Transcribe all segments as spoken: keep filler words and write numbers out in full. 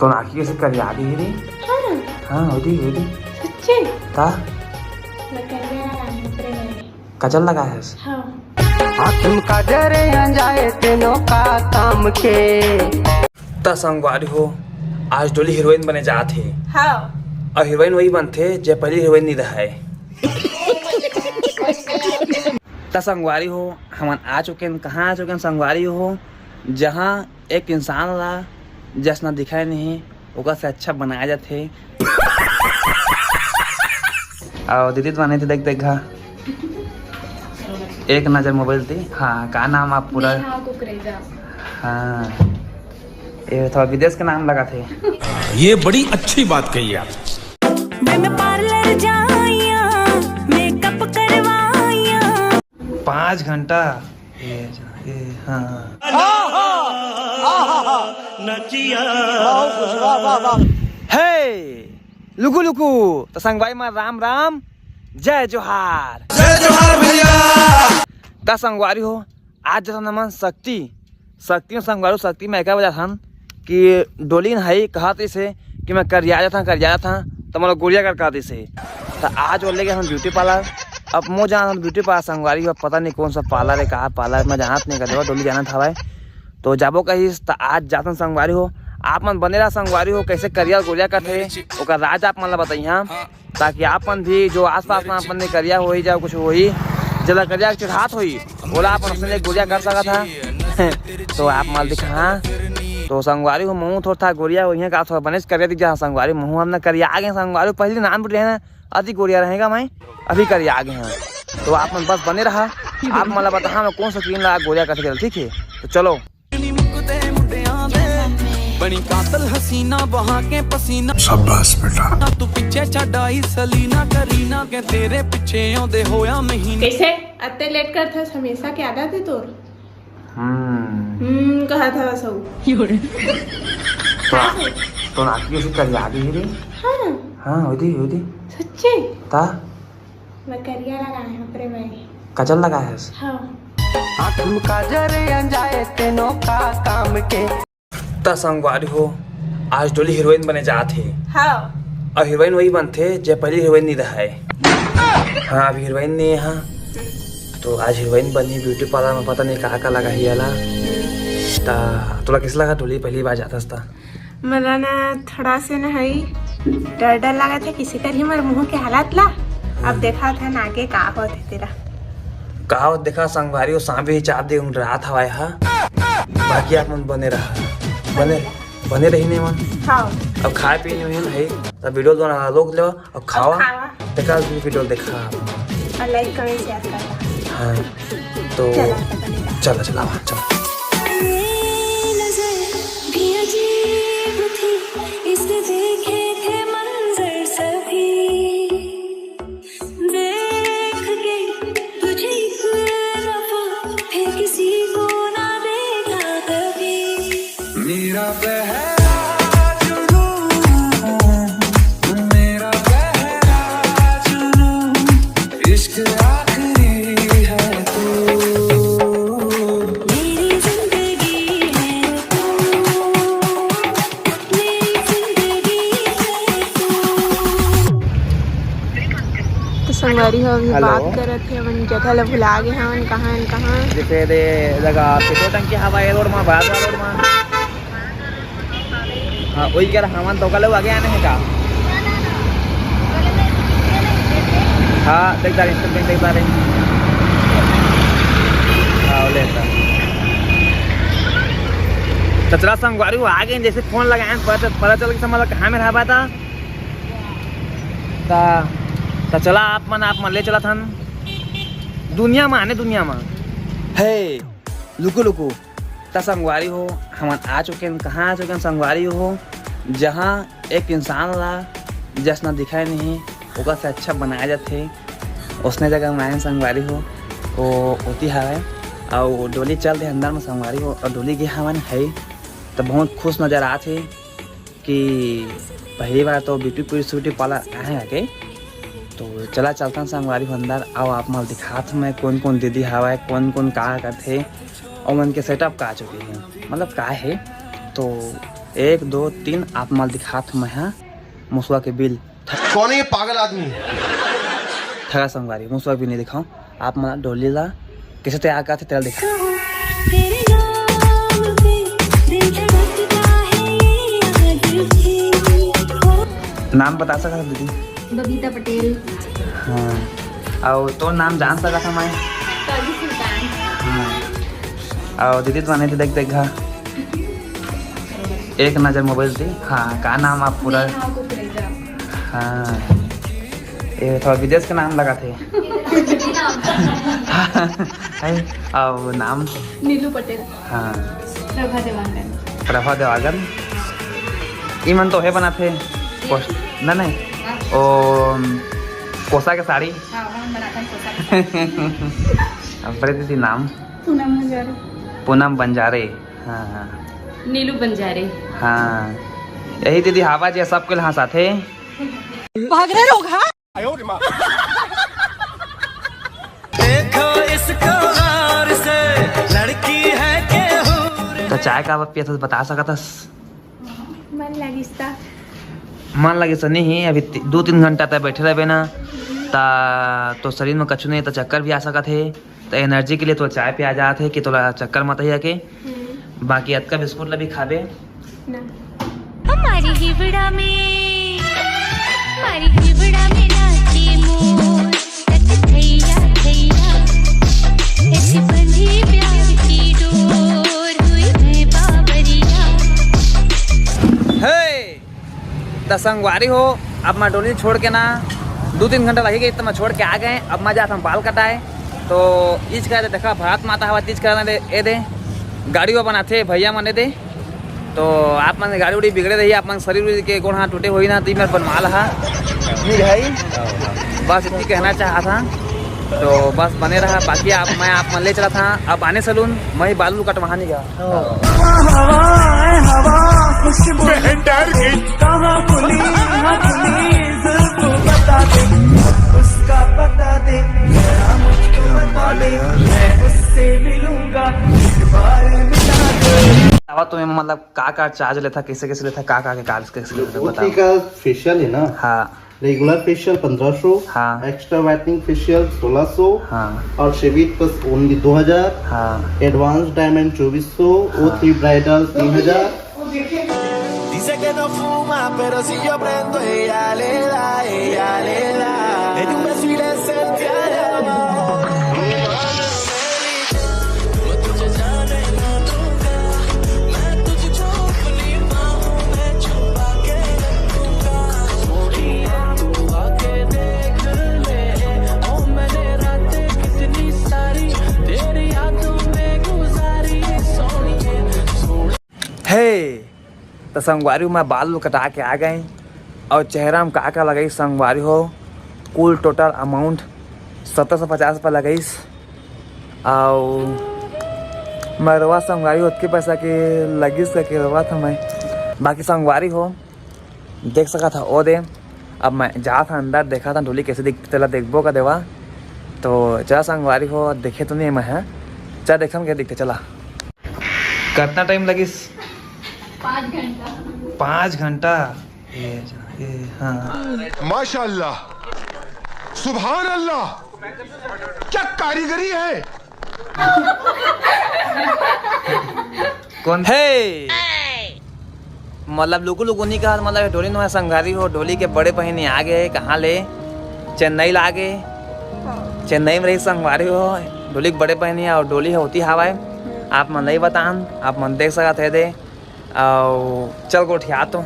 तो आँखी कैसे करिया दी रे? हाँ। हाँ, हो दी, हो दी। सच्ची? का? मैं करिया लगाए हूँ तेरे में। काजल लगाए हस? हाँ। आँखी में काजल आ जाए तेनो का काम के। त संगवारी हो, आज डोली हीरोइन बने जात हे। हाँ। अउ हीरोइन वही बनथे, जे पहली हीरोइन नहीं रहे। त संगवारी हो, हमन आ चुके हैं। कहाँ आ चुके हैं संगवारी हो? जहाँ एक इंसान ला जसना दिखाई नहीं, ओकर से अच्छा बनाया जाथे। अउ दीदी तो आने थे, देख, देख, हाँ। एक नजर मोबाइल थी। हाँ, का नाम आप पूरा? नेहा कुकरेजा। हाँ, ये थोड़ा विदेश के नाम लगा थे। ये बड़ी अच्छी बात कही आप। मैं पार्लर जाइया, मेकअप करवाइया। पाँच घंटा। ये, ये, हाँ। हे, लुकु लुकु, त संगवारी मा राम राम, जय जोहार। जय जोहार भैया। त संगवारी हो, आज जतन हमन शक्ति, शक्ति में संगवारी, शक्ति में एकर वजह हन कि डोलिन हई कहत रहिसे कि मैं करिया जाथन, करिया जाथन, त मोला गोरिया कर कहत रहिसे। त आज वो लेगे हम ब्यूटी पार्लर। अब मो जाना ब्यूटी पार्लर संगवारी हो, पता नहीं कौन सा पार्लर है, कहाँ पार्लर, मैं जानत नहीं कर, डोली जानत हवय। तो जाबो कहिस, त आज जाथन संगवारी हो। आप मन बने रहा संगवारी हो, कैसे करिया गोरिया करथे, ओकर राज आप मन ला बताइहा, ताकि आप मन भी जो आसपास में आप मन ने करिया होही, या कुछ होही, जेला करिया के चढ़ात होही, ओला आप मन अपने गोरिया कर सकत हा। तो आप मन दिखा, तो संगवारी हो, महू थोड़ा था गोरिया होही का, थोड़ा बनेच करिया दिख जा संगवारी। महू हमने करिया आगे संगवारी, पहली नाम बुढ़िया ना, अति गोरिया रहेगा मैं, अभी करिया आगे हैं। तो आप मन बस बने रहा, आप मन ला बताहा मैं कौन सा क्रीम लगा गोरिया करथे, ठीक है? तो चलो। नी मुकदे मुंडियां दे, बनी कातल हसीना, बहा के पसीना। शाबाश बेटा। ना तू पीछे छड्ड आई सलीना, करीना के तेरे पीछे आंदे होया महीना। कैसे अत्ते लेट करथस, हमेशा के आदत है तोर? हम्म। हम्म, कहा था सब। तो, तो आँखी से करिया दी रे। हाँ। हाँ, होती, होती। सच्ची? ता? मैं करिया लगाए हूँ तेरे में। काजल लगाए हस? हाँ। आँख में काजल आ जाए तेनो का काम के। त संगवारी हो, आज डोली हीरोइन बने जात हे। हाँ। अउ हीरोइन वही बनथे, जे पहली हीरोइन नहीं रहे। हाँ, अब हीरोइन नहीं है, हाँ। तो आज हीरोइन बनी ब्यूटी पार्लर में, पता नहीं का का लगा ही आला। त तोला किस लगा डोली पहली बार जात हस त? मला ना थोड़ा से ना हई डर डर लागत हे, किसे करही मोर मुंह के हालत ला। अब देखा था ना आगे का होत हे तेरा। का होत देखा संगवारी हो, सांप भी चाप दे उंडरात हवाए हा। बाकी आप मन बने रहा, बने, बने रही नहीं मन। हाँ। अब खाए पीए नहीं है, तब वीडियो दोनों रोक लो। अउ खावा, खावा। देखा, video देखा। अउ like, comment, share करना। हाँ, तो चला, चला। चला, चला, चला। ये नजर भी अजीब थी, इसने देखे थे मंजर सभी। देख के तुझे एक दफा, फिर किसी को ना देखा कभी। मेरा पहला जुनून, मेरा पहला जुनून, इश्क आखिरी है तू। मेरी जिंदगी है तू, मेरी जिंदगी है तू। तो संगवारी हो, अभी हेलो। बात करत हे, हमन जगह ला भुला गे हवन, कहाँ हन, कहाँ? जैसे दे जगह पेट्रोल टंकी हवा, ये रोड मा, बाजार रोड मा। हाँ, वही कह रहा, हमन तो कल आगे आने हैं का? हाँ, देख जा रहे हैं, देख जा रहे हैं। हाँ, लेता। त चला संगवारी हो, आगे जैसे फोन लगाए, पता, पता चल के समझ कहाँ में रहा था। त, त चला आप मन, आप मन ले चलत हन दुनिया मा, आने दुनिया मा। हे, लुकु, लुकु। त संगवारी हो, हमन आ चुके हैं। कहाँ आ चुके हैं संगवारी हो? जहाँ एक इंसान ला जसना दिखाई नहीं, ओकर से अच्छा बनाया जाथे, उसने जगह में आए हैं संगवारी हो। वो होती हवय, अउ डोली चल दे अंदर में संगवारी हो, अउ डोली गे हवन है, त बहुत खुश नजर आत हे। कि पहली बार तो ब्यूटी ब्यूटी पार्लर आए हैं आके, तो चला चलथन संगवारी हो अंदर। अउ आप मन दिखात हूँ मैं कौन कौन दीदी हवय, कौन कौन का करथे, अउ मन के सेटअप का चुके हैं, मतलब का है। तो एक, दो, तीन, आप मन ल दिखात हँव मैं हा मुसवा के बिल। कौन है ये पागल आदमी? ठगा संगवारी, मुसवा के बिल नइ दिखाओं। आप मन डोली ला कइसे तैयार करथे, तेला दिखा। नाम बता सकत हस दीदी? बबीता पटेल। हाँ, अउ तोर नाम जान सकत हँव मैं? काजू सुल्तान। हाँ, अउ दीदी तो आने देख देख घा। एक नजर मोबाइल से। हाँ, का नाम आप पूरा? नेहा कुकरेजा। हाँ, ये थोड़ा विदेश के नाम लगाथे। हैं? अउ नाम? नीलू पटेल। हाँ। प्रभा देवांगन। प्रभा देवांगन। ई मन तो हे बनाथे। पोस्ट-, ना, नहीं। हाँ। ओ, कोसा के साड़ी। हाँ, वो हम बनाथन कोसा के साड़ी। अब बड़े दीदी नाम? पूनम बंजारे। पूनम बंजारे। हाँ, हाँ। नीलू बंजारे। हाँ। यही दीदी हवा जे सबके ल हँसाथे। भाग रे रोगहा। देखो इसको गौर से, लड़की है के हूर। त चाय का पियत हस, बता सकत हस? मन लगिस त। मन लगिस त नहीं, अभी ती-, दू तीन घंटा तक बैठे रहबे ना, त तो शरीर में कछु नहीं, त चक्कर भी आ सकत हे। त एनर्जी के लिए तो चाय पिया जात हे कि तोला चक्कर मत आही के। हम्म। बाकी अतका बिस्कुट ला भी खाबे। ना। हमारी हिबड़ा में, हमारी हिबड़ा में नाचे मोर, तक थैया थैया, ऐसी बंधी प्यार की डोर, हुई मैं बावरिया। हे, त संगवारी हो, अब मैं डोली छोड़ के ना दू तीन घंटा लगे, त मैं छोड़ के आ गए। अब मैं जात हँव बाल कटाए। तो इच करे देखा, भारत माता हवा तीज करना दे, ए दे, गाड़ी वो बनाथे भैया मने दे। तो आप मन गाड़ी उड़ी बिगड़े रही, आप मन शरीर उरीर के गोड़ हाथ टूटे होही ना, तो ई मेर बनवा लहा। नहीं भाई, बस इतनी कहना चाहत हँव। तो बस बने रहा, बाकी आप, मैं आप मन ले चलत हँव। अब आने सलून, मैं ही बाल उल कटवा नहीं गया। हवा, हवा, हवा, खुशबू। मैं डर गई। कहाँ खुली, कहाँ खुली, जुल्फ बता दे, उसका पता दे, जरा मुझको बता दे, मैं उससे मिलूंगा, एक बार मिला दे। बतावा तुम्हें, मतलब, का का चार्ज लेथा, कैसे कैसे लेथा, का का के चार्ज कैसे लेथा, धोती बतावा। का फेशियल है ना? हाँ। रेगुलर फेशियल पन्द्रह सौ, हाँ। एक्स्ट्रा व्हाइटनिंग फेशियल सोलह सौ, हाँ। और शेविंग बस ओनली दो हज़ार, हाँ। एडवांस डायमंड चौबीस सौ, हाँ। ओ थ्री ब्राइडल तीन हज़ार। Dice que no fuma, pero si yo prendo, ella le da, ella le da. En un beso y le sentía el amor. हे, त संगवारी हो, मैं बाल उल कटा के आ गए अउ चेहरा में का का लगाइस संगवारी हो, कुल टोटल अमाउंट सत्तर सौ पचास रुपया लगाइस। अउ मैं रोवा संगवारी हो, ओतके पैसा के लगिस करके रोवा था मैं। बाकी संगवारी हो, देख सकत हा ओ दे। अब मैं जात हा अंदर, देखा था डोली कैसे दिख, तेला देखबो का देवा। तो चला संगवारी हो, देखे तो नहीं मैं, हाँ? चला देखन के दिखते, चला। कितना टाइम लगिस? पाँच घंटा। पाँच घंटा? ये, ये, हाँ। माशाल्लाह, सुभान अल्लाह, क्या कारीगरी है। कौन? हे! मतलब लुकु लुकु नहीं कहा, मतलब डोली नवा संगवारी हो, डोली के बड़े बहिनी आ गए, कहाँ ले? चेन्नई ला आ गए। हाँ। चेन्नई में रही संगवारी हो, डोली के बड़े बहिनी अउ डोली ह ओती हवय। हम्म। आप मन नहीं बतान, आप मन देख सकत हे दे। अउ चल गोठिया तो।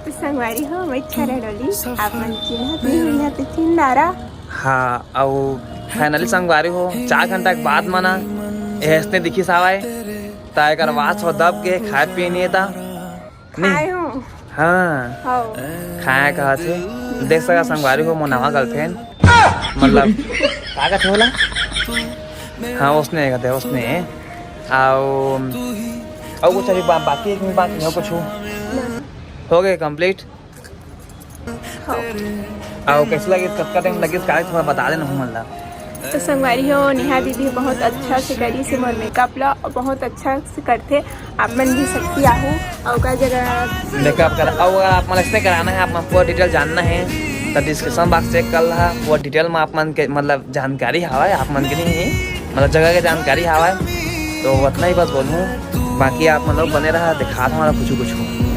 तो संगवारी हो, मैं छरा डोली, आप मन चिन्हत नहीं होइहा तो चिन्ह डारा। हाँ, अउ finally संगवारी हो, चार घंटा के बाद मना, ए हंसते दिखिस हवय, त एकर वास हो दब के खाए पिए नहीं था। नहीं। खाए हो? हाँ। हो। खाए कहा थे, देख सका संगवारी हो, मोर नवा गर्लफ्रेंड, मतलब, का कहते होला? हाँ, उसने कहते, उसने। अउ, अउ कुछ अभी बा-, बाकी एक बाकी हो कुछ हो? हो गए complete? हाँ। अउ कैसे लगिस, कतका टाइम लगिस, का थोड़ा बता देना हूँ, मतलब। तो संगवारी हो, नेहा दीदी बहुत अच्छा से करिस हे मोर मेकअप ला, अउ बहुत अच्छा से करथे। आप मन भी सकती आहू, अउ ओकर जगह मेकअप करा। अउ अगर आप मन अइसने कराना हे, आप मन पूरा डिटेल जानना हे, तो डिस्क्रिप्शन बॉक्स चेक कर लहा। पूरा डिटेल में आप मन के मतलब जानकारी हवय, आप मन के नहीं, मतलब जगह के जानकारी हवय। तो उतना ही बस बोलूँ, बाकी आप मन लोग बने रहा, दिखात हूँ कुछ कुछ।